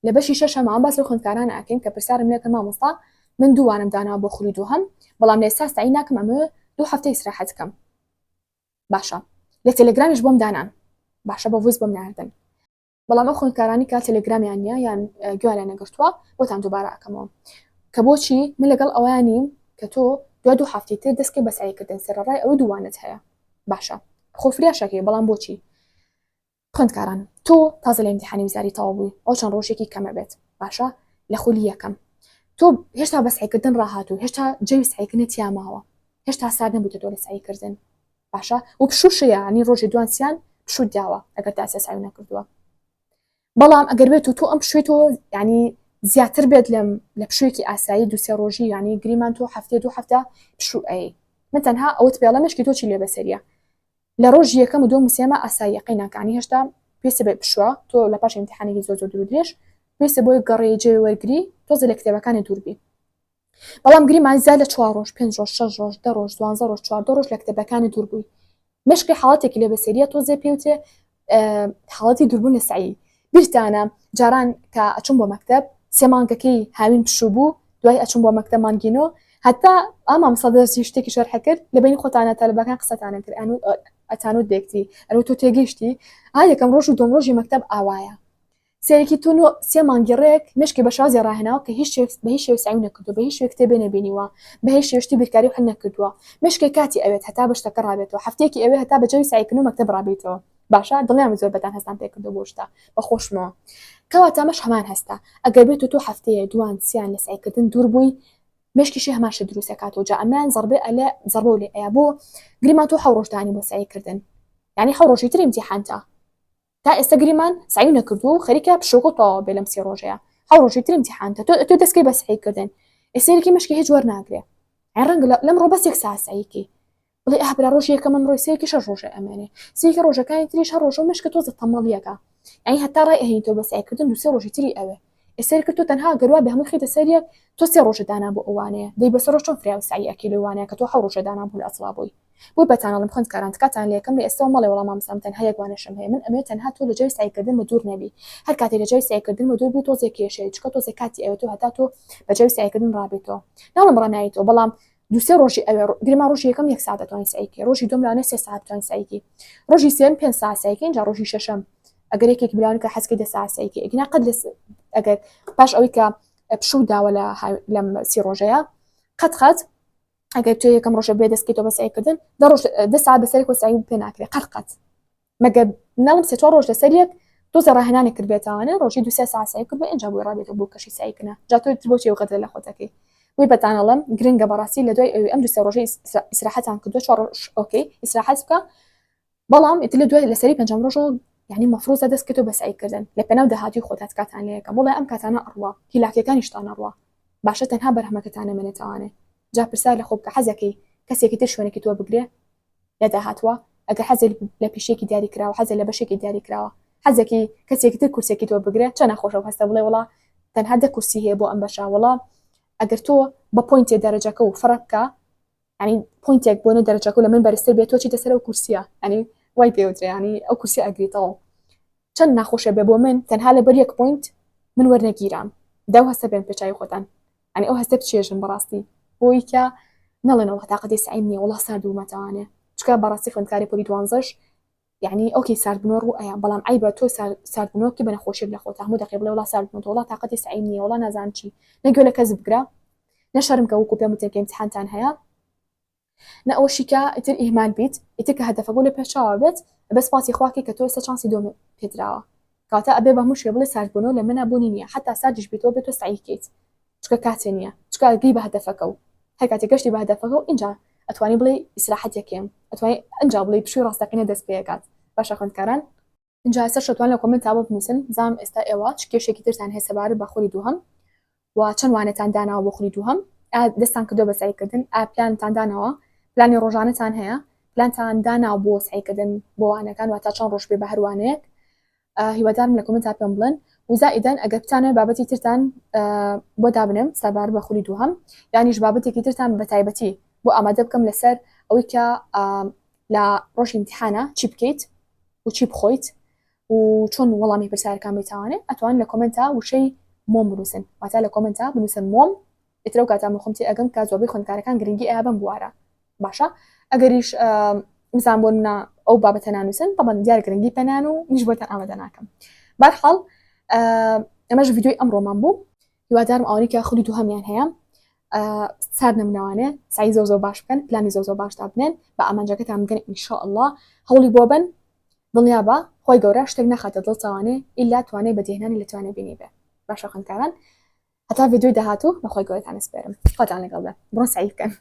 لە بەشی شەشەما باس لەو خوێندکارانە ئەکەین کە پرسیارم لێکرد مامۆستا من دوو وانەم داناوە بۆ خولی دووهەم بەڵام لە ئێستا سەعی ناکەم ئەمەوێ دوو هەفتە ئیسراحەت کەم باشە لە تەلەگرامیش بۆم دانان باشە بە voice بۆم ناردن بەڵام ئەو خوێندکارانی کە تەلەگرامیان نییە یان گوێیان لێ نەگرتووە بۆتان دووبارە ئەکەمەوە کە بۆچی من لەگەڵ ئەوەیان نیم کە تۆ دوای دوو هەفتەی تر دەستکەی بە سەعیکردن سەرەڕای ئەوەی دووانەت هەیە باشە خۆ فریاشەکەی بەڵام بۆچی خوێندکاران تۆ تازە لە ئیمتیحانی وزاری تەواو بووی ئەو چەند ڕۆژێکی کەمە بێت باشە لە خولی یەکەم تۆ هێشتا بە سعیکردن ڕاهاتوو هێشتا جەوی سعیکردنت تیا ماوە هێشتا سارد نەبوویتە تۆ لە سعیکردن باشە و پشووشە یانی ڕۆژی دوان سیان پشووت داوە ئەگەر تا ئێستا سعی نەکردووە بەڵام ئەگەر بێت و تۆ ئەم پشووی تۆ ینی زیاتر بێت لەم لە پشوویەکی ئاسایی دو سێ ڕۆژی ینی گریمان تۆ هەفتەیە دوو هەفتە پشوو ئەی من تەنها ئەوت پێڵە مشکی تۆ چی لێ بەسەریە لە ڕۆژی یەکەم و دووەم و سێیەما ئاساییە قەیناکانی هێشتا پێویستە بێ پشووە تۆ لە پاش ئیمتیحانێکی زۆر زۆر دوور و درێژ پێویستە بۆی گەڕێی جێ وەرگری تۆزێ لە کتێبەکانی دوور بی بەڵام گریمان زیاد لە چوار ڕۆژ پێنج ڕۆژ شەش ڕۆژ دە ڕۆژ دوانزە ڕۆژ چواردە ڕۆژ لە کتێبەکانی دوور بووی مشکی حاڵەتێکی لێ بەسەریە تۆزێ پێوتێ حاڵەتی دووربوون لە سەعی بیرتانە جاران کە ئەچوم بۆ مەکتەب سێ مانگەکەی هاوین پشوو بوو دوای ئەچوم بۆ مەکتەب مانگی نۆ هەتا ئا مامۆستا دەرسی شتێکی شەرح کرد لە بەینی خۆتانە تەلەبەکان قسەتانە کرد ئەنو ئەتانوت بێکتی ئەرو تۆ تێگەیشتی ئا یەکەم ڕۆژ و دووەم ڕۆژی مەکتەب ئاوایە سەیرێکی تۆ نۆ سێ مانگی ڕێک مێشکی بە شازی ڕاهێناوە کە هیچ شێوەیەک بە هیچ شێوەیەک سەعی نەکردووە بە هیچ شێوەیەک کتێبێ نەبینیوە بە هیچ شێوەیەک شتی بیرکاری و حل نەکردووە مێشکێک کاتی ئەوێت هەتا بە شتەکە ڕابێتەوە هەفتەیەکی ئەوێ هەتا بە جەوی سەعیکردن و مەکتەب ڕابێیتەوە باشە دڵنیام زۆربەتان هەستان پێکردووە بۆ شتە بە خۆشمەوە کەواتە ئەمەش هەمان هەستە ئەگەر بێت و تۆ هەفتەیە دوان سیان لە سەعیکردن دوور بووی مێشکیشی هەمان شت دروست ئەکاتەوە جا ئەمەیان زەڕبێ ئەلێ زەڕبەو لێ ئەیا بۆ گریمان تۆ حەو ڕۆژ دانی بۆ سەعیکردن یعنی حەو ڕۆژی تر ئیمتیحانتە تا ئێستا گریمان سەعی نەکردووە و خەریکە پشووەکە تەواو بێ لەم سێ ڕۆژەیە حەو ڕۆژی تر ئیمتیحانتە تۆ تۆ دەستکەی بە سەعی کردن ئێسێرێکی مشکی هیچ وەرناگرێ ئەی ڕەنگە لەم ڕۆ بەس یەک ساعت سەعی کەی بڵێ ئاه برا ڕۆژی یەکەم ئەمڕۆی سەیەکی شەش ڕۆژە ئەمێنێ سەیەکی ڕۆژەکانی تریش هەر ڕۆژە و مشکە تۆزە تەمەڵیەکە یعنی هەتا ڕای ئەهێنی تۆ بە سەعی کردن دوو سێ ڕۆژی تری ئەوێ ئێسێر کرد تۆ تەنها گەر وا بێ هەمووی خەیتە سەر یەک تۆ سێ ڕۆژە دانا بۆ ئەوانەیە دەی بەسەر ڕۆژ چۆن فریا سەعی ئەکەی لەو وانەیە کە تۆ حەو ڕۆژە دانا بوو لە ئەسڵا بۆی بۆی بەتانەڵێم خوێندکاران تکاتان لێکەم لە ئێستەوە مەڵێ وەڵا مامۆستا من تەنها یەک وانەشم هەیە من ئەمەوێ تەنها تۆ لە جەوی سەعی کردن بە دوور نەبی هەر کاتێ لە جەوی سەعی کردن بە دوور بی تۆزێ کێشەیە چونکە تۆزێ کاتی ئەوێ تۆ هەتا تۆ بە جەوی سەعی کردن ڕابیتەوە ناڵێم ڕانایتەوە بەڵام دوو سێ ڕۆژی ئەوێ گریمان ڕۆژی یەکەم یەک ساعت ئەتوانی سەعی کەی ڕۆژی دووەم لەوانەیە سێ ساعت بتوانی سەعی کەی ڕۆژی سێیەم پێنج ساعت سەعی کەی ئینجا ڕۆژی شەشەم ئەگەر یەکێکی بلاوانی کە حەزکەی دە ساعت سەعی کەی ئەگینا قەت لە ئەگەر پاش ئەوەی کە پشوو داوە لە لەم سی ڕۆژەیە قەت قەت ئەگەر تۆ یەکەم ڕۆژە بێ دەستکەیتەوە بە سەعیکردن دە ڕۆژ دە ساعت بەسەر یەکەوە سەعی پێ ناکرێ قەت قەت مەگەر ناڵم سێ چوار ڕۆژ لەسەر یەک تۆزێ ڕاهێنانی کردبێتەوانێ ڕۆژی دوو سێ ساعت سەعی کردبێ ئینجا بۆی ڕابێتەوە بۆ کەشی سەعیکردنە جا تۆ بۆچی ئەو غەدرە لە خۆتەکەی بۆی بەتانەڵێم گرنگە بەڕاستی لە دوای ئەوی ئەم دوو سێ ڕۆژەی ئیسراحەتان کردووە چوار ڕۆژ okay ئیسراحەت بکە بەڵام ئیتر لە دوای لەسەری پێنجەم ڕۆژەوە یعنی مەفروزە دەست کردو بە سەعی کردن لە پێناو داهاتووی خۆتا تکاتان لێ یەکەم وڵێ ئەم کاتانە ئەڕوا هیلاکیەکانیشتان ئەڕوا باشە تەنها بەرهەمەکەتان نەمێنێتەوانێ جا پرسیار لە خۆ بکە حەزەکەی کەسێکی تر شوێنێکی تۆ بگرێ لە داهاتووە ئەگەر حەزێ لە پیشەیەکی دیاری کراوە حەزێ لە بەشێکی دیاری کراوە حەزێکی کەسێکی تر کورسێکی تۆ بگرێ چەند ناخۆشە و هەستە بڵێ وڵا تەنها دە کورسی هەیە بۆ ئەم بەشە وڵا ئەگەر تۆ بە point ێ دەرەجەکە و فەرق بکە ینی point ێک بۆ نە دەرەجەکە لە من بەرزتر بێت تۆ چیتە سەر ئەو کورسیە ینی وای پێوترێ ینی ئەو کورسی ئەگریتەوە چەند ناخۆشە بێ بۆ من تەنها لەبەر یەک point من وەرنەگیرام داو هەستە بێن پێچوی خۆتان ئەنی ئەو هەستە بچێژن بەڕاستی بۆی کە نەڵێن وەڵا تاقەتی سەعیم نییە وەڵا سارد بوومەتەوانێ چکە بەڕاستی خوێندکاری پۆلی دوانزەش یعنی okay ساردبوونەوە ڕوو ئەیا بەڵام عەیبە تۆ ساردبوونەوە بکەی بە نەخۆشیەک لە خۆتا هەموو دەقەی بڵێ وەڵا سارد بوومەتەوە وەڵا تاقەتی سەعیم نییە وەڵا نازانم چی نە گوێ لە کەس بگرە نە شەرم کە وەکو پێم وتن کە ئیمتیحانتان هەیە نە ئەوەشی کە ئیتر ئیهمال بیت ئیتر کە هەدەفەکەو لە پێش چاوە بێت ئەبێ سپاسی خوا کەی کە تۆ ئێستا چانسی دۆم پێدراوە کەواتە ئەبێ بە هەموو شێ بڵێ ساردبوونەوە لە منا بوونی نییە حەتا ساردیش بیتەوە بێ تۆ سەعی کەیت چونکە کاتێ نییە چونکە ئەگەی بە هەدەفەکە و هەر کاتێ گەشتی بە هەدەفەکە و ئینجا ئەتوانی بڵێی ئیسراحەت یەکەم ئەتوانی ئینجا بڵێی پشووی ڕاستەقینە دەست پێ ئەکات باشە خوێندکاران ئینجا ئێستا شەتوان لە comment تا بۆ بنووسن بزانم ئێستا ئێوە چ کێشێکی ترتان هەیە سەبارەت بە خولی دووهەم و چەند وانەتان داناوە بۆ خولی دووهەم ئا دەستان کردووە بە سەعیکردن ئا پلانتان داناوە پلانی ڕۆژانەتان هەیە پلانتان داناوە بۆ سەعیکردن بۆ وانەکان واتا چەند ڕۆژ بێ بە هەر وانەیەک هیوادارم لە comment تا پێم بڵێن و زائیدەن ئەگەر بتانەوێت بابەتی ترتان بۆ دابنێم سەبارەت بە خولی دووهەم یانیش بابەتێکی ترتان بە تایبەتی بۆ ئامادە بکەم لەسەر ئەوەی کە لە ڕۆژی ئیمتیحانە چی بکەیت و چی بخۆیت. و چۆن وەڵامی پرسیارەکان بیتاوانێ ئەتوان لە comment ا وشەی مۆم بنووسن واتا لە comment ا بنووسن مۆم ئیتر ئەو کاتە من خۆم تێ ئەگەم کە زۆربەی خوێندکارەکان گرنگی ئەیا بەم بوارە باشە ئەگەریش بزان بۆ منە ئەو بابەتە نانووسن طبعا دیار گرنگی پێنان و منیش بۆتان ئامادە ناکەم بەرحاڵ ئەمەش ڤیدیۆی ئەمڕۆمان بوو هیوادارم ئەوانەی کە خولی دووهەمیان هەیە سارد نەبنەوانێ سعی زۆر زۆر باش بکەن پلانی زۆر زۆر باش دابنێن بە ئامانجەکەتان بگەن ان شاء الله هەوڵی بۆ بن دڵنیابە خۆی گەورە شتێک ناخاتە دڵتەوانێ ئیلا توانای بەدیهێنانی لە توانای بینی بێ باشە خوێندکاران هەتا ڤیدیۆی داهاتوو بەخوای گەورەتان ئەسپێرم خواتان لەگەڵ بێ بڕۆن سەعی بکەن.